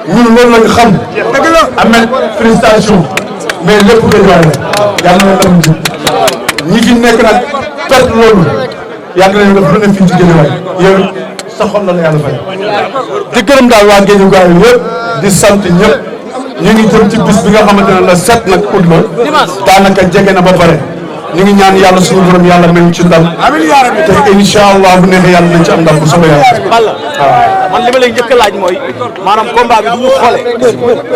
ñun loolu lañu xam. dëgg la Ahmed félicitation mais lépp Guédiawaye la yàlla na dem jub ñi fi nekk nag perte loolu yàgg nañu def lu ne fii ci Guédiawaye yow sa xol la yàlla fay. di gërëm daal waa Guédiawaye yëpp di sant ñëpp ñu ngi jëm ci bis bi nga xamante ne la 7 nag août la daanaka jege na ba pare. ñu ngi ñaan yàlla suñu borom yàlla mel ci ndam te incha allah bu neexee yàlla nañ ci am ndam bu soobee yàlla. Balla man li ma lay njëkk a laaj mooy maanaam combat bi bu ñu xoolee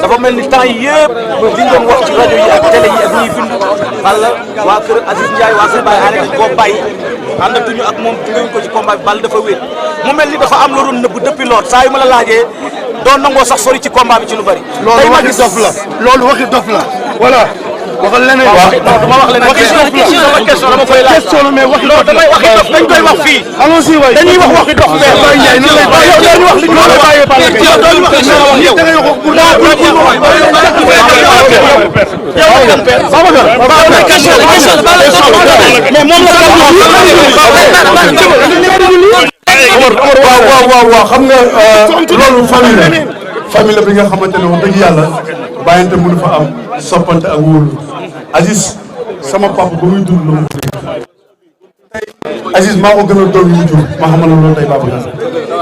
dafa mel ni temps yi yëpp li ñu doon wax ci rajo yi ak télé yi ak ñuy bind Balla waa kër Aziz Ndiaye waa kër Baye Alé dañ koo bàyyi àndatuñu ak moom dugañ ko ci combat bi Balla dafa wéet mu mel ni dafa am lu doon nëbb depuis lool saa yu ma la laajee doon nangoo sax sori ci combat bi ci lu bari. loolu waxi dof la loolu waxi dof la voilà. waxal leneen waaw non dama wax leneen question dama koy laaj question mais waxi dof damay waxi dof dañ koy wax fii allons-y waay dañuy wax waxi dof mais Baye Ndiaye nan lay bàyyi yow dañuy wax li ñu war a bàyyee Balla yow dañuy wax li ñu war a wax yow da ngay wax pour yow kan père Babacar question mais moom la waaw xam nga loolu famille la bi nga xamante ne wax dëgg yàlla bàyyante mënu fa am soppante ak wóolu Aziz sama papa ba muy dund la Aziz maa ko gën a doon yu jur ma xamal loolu tey Babacar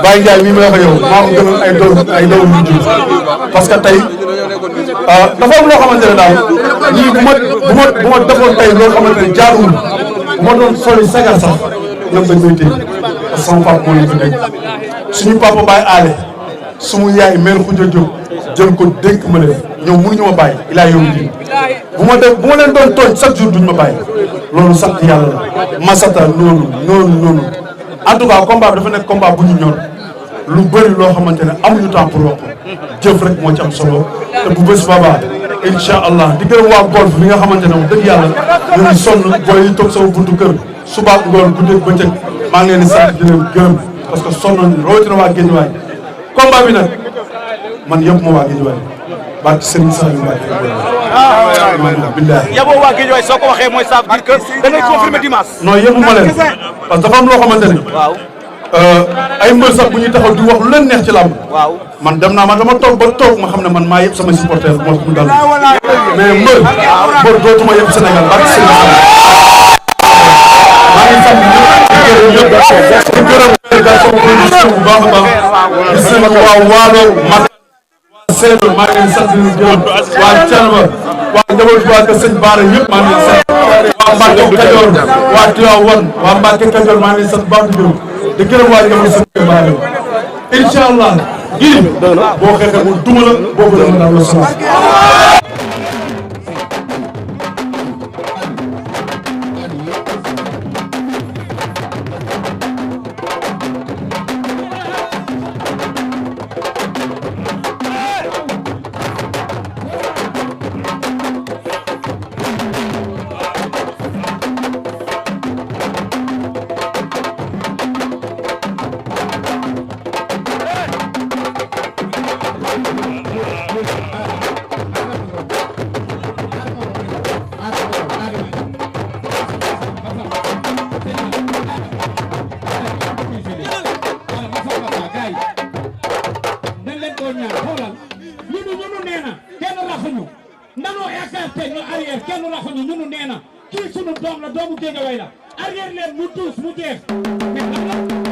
Baye Ndiaye mii may wax yow maa ko gën a ay doom yu jur parce que tey dafa am loo xamante ne daal ñii bu ma defoon tey loo xamante ne jaaruwul bu ma doon soli sagar sax ñoom dañ may téye parce que sama papa moo leen ko dégg suñu papa Baye Alé sumu yaay mère Khoudia Diop jël ko dénk ma leen ñoom mënuñu ma bàyyi ilaa yow di bu ma leen doon tooñ chaque jour duñ ma bàyyi loolu sant yàlla la masata noonu en tout cas combat bi dafa nekk combat bu ñu ñor lu bëri loo xamante ne amuñu temps pour wax jëf rek moo ci am solo te bu bés baba incha allah di gërëm waa golf bi nga xamante ne wax dëgg yàlla ñu ngi sonn booy yi toog sama buntu kër suba ak ngoon guddeeg bëccëg maa ngi leen di sant di leen gërëm parce que sonn nañu rawatina waa Guédiawaye combat bi nag man yëpp ma waa Guédiawaye barke Serigne Saliou Mbacké billahi yaboo waa Guédiawaye soo ko waxee mooy ça veut dire que da ngay confirmer dimanche. non yëpp ma leen parce que dafa am loo xamante ne waaw ay mbër sax bu ñuy taxaw di wax lu leen neex ci làmb waaw man dem naa man dama toog ba toog ma xam ne man maa yëpp sama supporter moo mu dal mais mbër dootuma yëpp Sénégal barke Serigne Saliou maa ngi sant ñëpp di gërëm délégation production bu baax a baax gis nañu waa Waalo Mak Seydou maa ngi leen sant di gërëm waa Thielba waa njabootu waa Kër Sëñ Baara yëpp maa ngi leen sant waa Mbacke Kajoor waa Tivaouane waa Mbacke Kajoor maa ngi leen sant baax di gërëm waa njabootu Sëñ Baara incha allah gii boo xeexee mu duma la boobu la ma daal la sonal. nanoo écarté ñu arrière kenn raxuñu ñunu nee na kii sunu doom la doomu Guédiawaye la arrière leen mu tuus mu jeex mais